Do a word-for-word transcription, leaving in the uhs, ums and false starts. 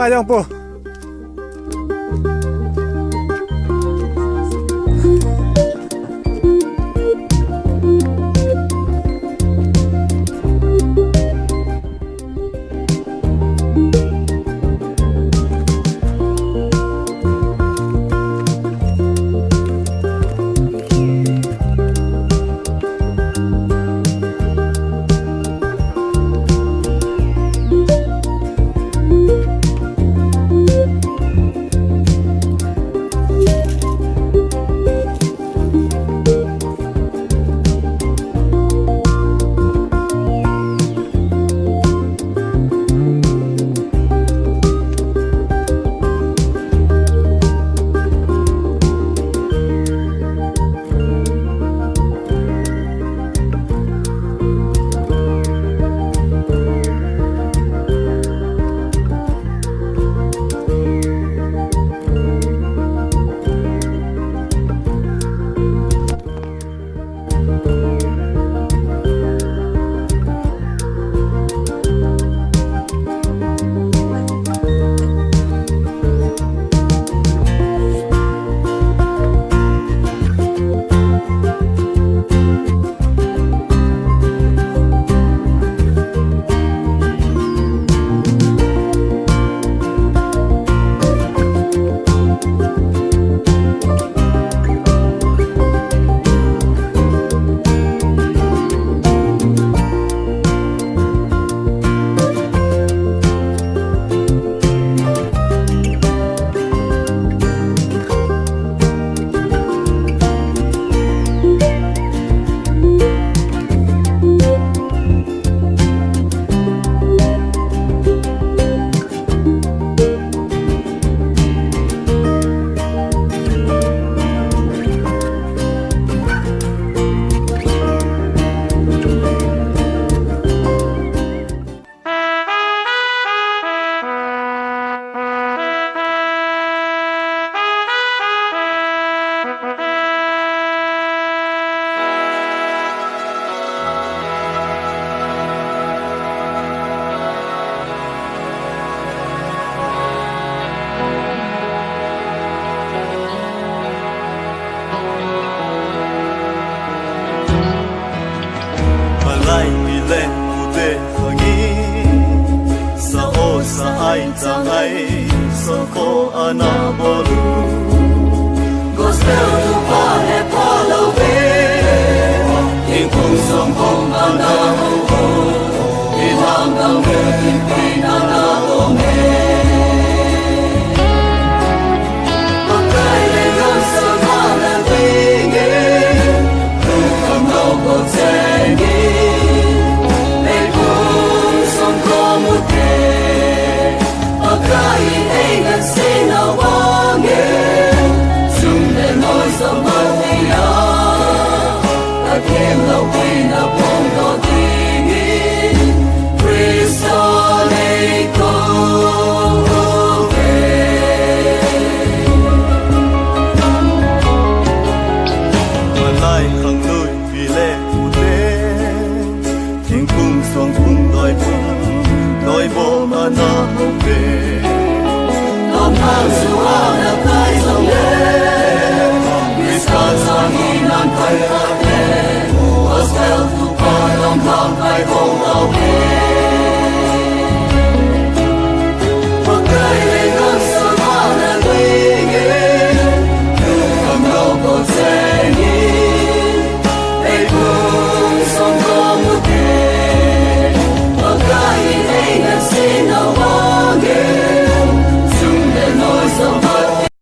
Ai jong pu. Malai ni le mute khagi, sa o sa ai chang ai, sa ko ana bolu. Gospel tu pa he pa lo ve, in kung song kong ana ho ho, in hang dang ve, in pin ana lo me. Malai khang lui pi le u te, thingkung song kung doi kung, doi bo ma na ho pe. Lom thang su a na kai song le, Christmas a hi nan kai a le, gospel tu pa lom thang kai kong au pe.